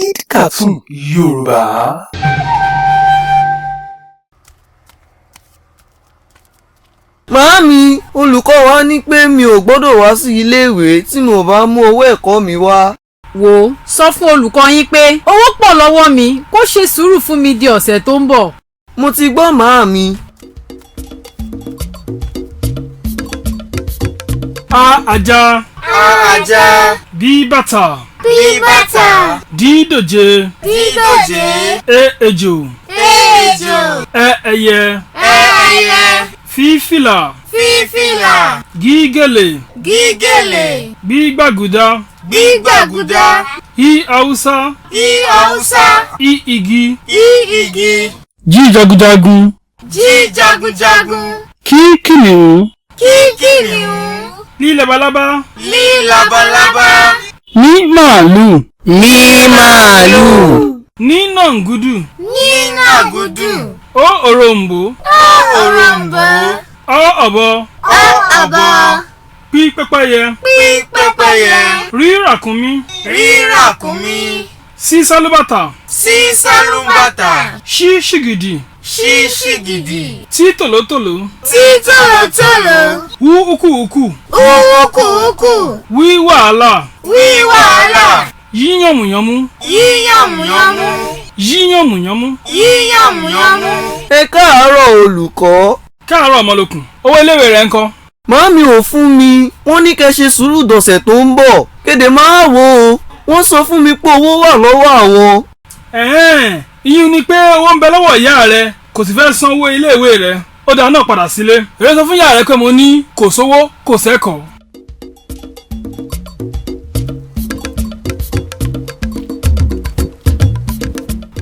Splendid Cartoon Yorùbá. Màámi, olùkọ́ wa ní pé mi ò gbọ́dọ̀ wá sí ilé-ìwé tí mi ò bá mú owó ẹ̀kọ́ mi wá. Wò ó, sọ fún olùkọ́ yín pé owó pọ̀ lọ́wọ́ mi, kó ṣe sùúrù fún mi di ọ̀sẹ̀ tó ń bọ̀. Mo ti gbọ́, màámi. A ajá. A ajá. B bàtà. B bàtà. D dòjé. D dòjé. E ejò. E ejò. Ẹ ẹyẹ. Ẹ ẹyẹ. F fìlà. F fìlà. G gèlè. G gèlè. B gbàgùdá. B gbàgùdá. H haúsá. H haúsá. I igi. I igi. J jagunjagun. J jagunjagun. K kìnìún. K kìnìún. L labalábá. L labalábá. M màlúù. M màlúù. N nàngúdù. N nàgúdù. O òroǹbó. O òroǹbó. Ọ ọ̀bọ. Ọ ọ̀bọ. P pẹ́pẹ́yẹ. P pẹ́pẹ́yẹ. R ràkúnmí. R ràkúnmí. S sálúbàtà. S sálúbàtà. Ṣ ṣìgìdì. Ṣ ṣìgìdì. T tòlótòló. T tòlótòló. W ukú-ukú. U ukú-ukú. W wàhálà. W wàhálà. Y yànmùyánmú. Y yànmùyánmú. Y yànmùyánmú. Y yànmùyánmú. Ẹ káàárọ̀ olùkọ́. Káàárọ̀ ọmọlókun. Owó iléèwé rẹ ńkọ́? Màámi ò fún mi, wọ́n ní kẹ́ ṣe sùúrù dọ̀sẹ̀ tó ń bọ̀. Kéde máa wò ó, wọ́n sọ fún mi pé owó wà lọ́wọ́ àwọn. Ẹ̀hẹ́n, ìyún ni pé owó ń bẹ lọ́wọ́ ìyá rẹ, kò sì fẹ́ san owó iléèwé rẹ. Ó dáa náà, padà sílé. Èrè sọ fún ìyá rẹ pé mo ní kò sówó kò sẹ́kọ̀ọ́.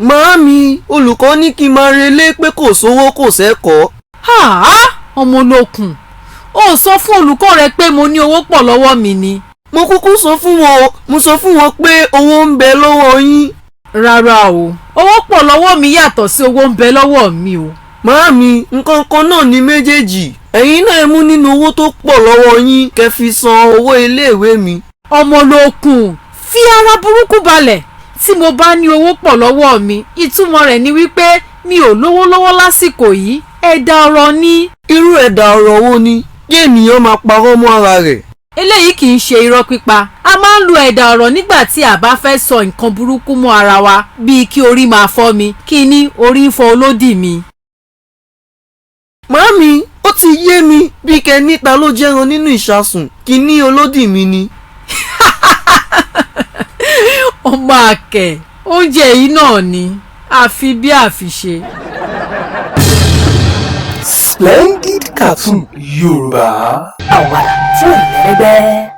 Màámi, olùkọ́ ní kí n máa relé pé kò sówó kò sẹ́kọ̀ọ́. Háà, ọmọlókun, ó sọ fún olùkọ́ rẹ pé mo ní owó pọ̀ lọ́wọ́ mi ni. Mo kúkú sọ fún wọn, mo sọ fún wọn pé owó ń bẹ lọ́wọ́ yín. Rárá o, owó pọ̀ lọ́wọ́ mi yàtọ̀ sí owó ń bẹ lọ́wọ́ mi o. Màámi, nǹkan kan náà ni méjèèjì. Ẹ̀yin náà ẹ mú nínú owó tó pọ̀ lọ́wọ́ yín kẹ́ fi san owó iléèwé mi. Ọmọlókun, fi ara burúkú balẹ̀. Tí mo bá ní owó pọ̀ lọ́wọ́ mi, ìtumọ̀ rẹ̀ ni wípé mi ò lówó lọ́wọ́ lásìkò yìí. Ẹ̀dà ọ̀rọ̀ ni. Irú ẹ̀dà ọ̀rọ̀ wo ni kí ènìyàn máa parọ́ mọ́ ara rẹ̀? Eléyìí kì í ṣe irọ́ pípa. A máa ń lo ẹ̀dà ọ̀rọ̀ nígbà tí a bá fẹ́ sọ nǹkan burúkú mọ́ ara wa, bíi kí orí máa fọ́ mi, kí ní orí ń fọ́ olódì mi. Màámi, ó ti yé mi, bí kẹ níta ló jẹ́ran nínú ìṣasùn, kí ní olódì mi ni. Ọmọ àkẹ́, oúnjẹ yìí náà ni àfi bí àfiṣe. Splendid Cartoon Yorùbá. Àwàdà tí ò lẹ́lẹ́gbẹ́.